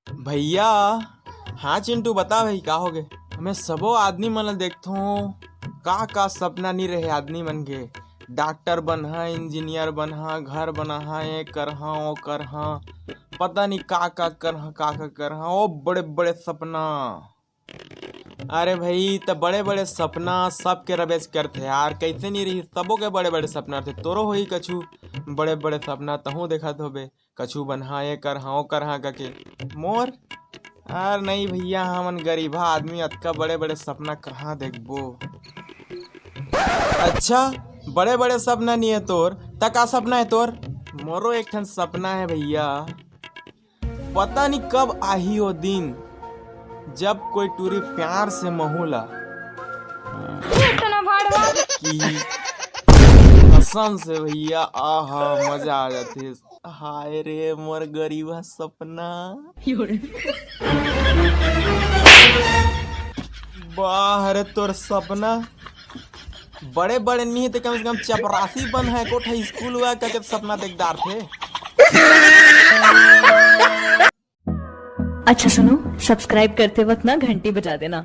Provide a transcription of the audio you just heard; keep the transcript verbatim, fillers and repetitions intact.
भैया। हाँ चिंटू, बता भाई, का हो गे? हमें सबो आदमी मन ल देखथों, का का सपना नी रहे आदमी मन के। डॉक्टर बनहा, इंजीनियर बनहा, घर बनाहा, ये करहा, वो करहा, पता नहीं का का करहा, का का करहा, ओ बड़े बड़े सपना। अरे भाई, त बड़े बड़े सपना सबके रबेच करथे यार, कैसे नहीं रही, सबो के बड़े बड़े सपना रथे। तोरो होही कछु बड़े बड़े सपना, तहूँ देखत होबे, कछु बनहा, ये करहा, वो करहा कके। मोर, अरे नहीं भैया, हमन गरीबा आदमी, अतका बड़े बड़े सपना कहाँ देखबो? अच्छा, बड़े बड़े सपना नहीं है तोर, त का सपना है तोर? मोरो एक ठन सपना है भैया, पता नहीं कब आही वो दिन, जब कोई टूरी प्यार से महू ला इतना भाड़वा कि कसम से भैया, आहा, मजा आ जाथे। हाय रे मोर गरीबा सपना। बाह रे तोर सपना बड़े बड़े नहीं हे, त कम से कम चपरासी बनहा, एको ठा स्कूल हुआ का, के सपना देख डारथे। अच्छा सुनो, सब्सक्राइब करते वक्त ना घंटी बजा देना।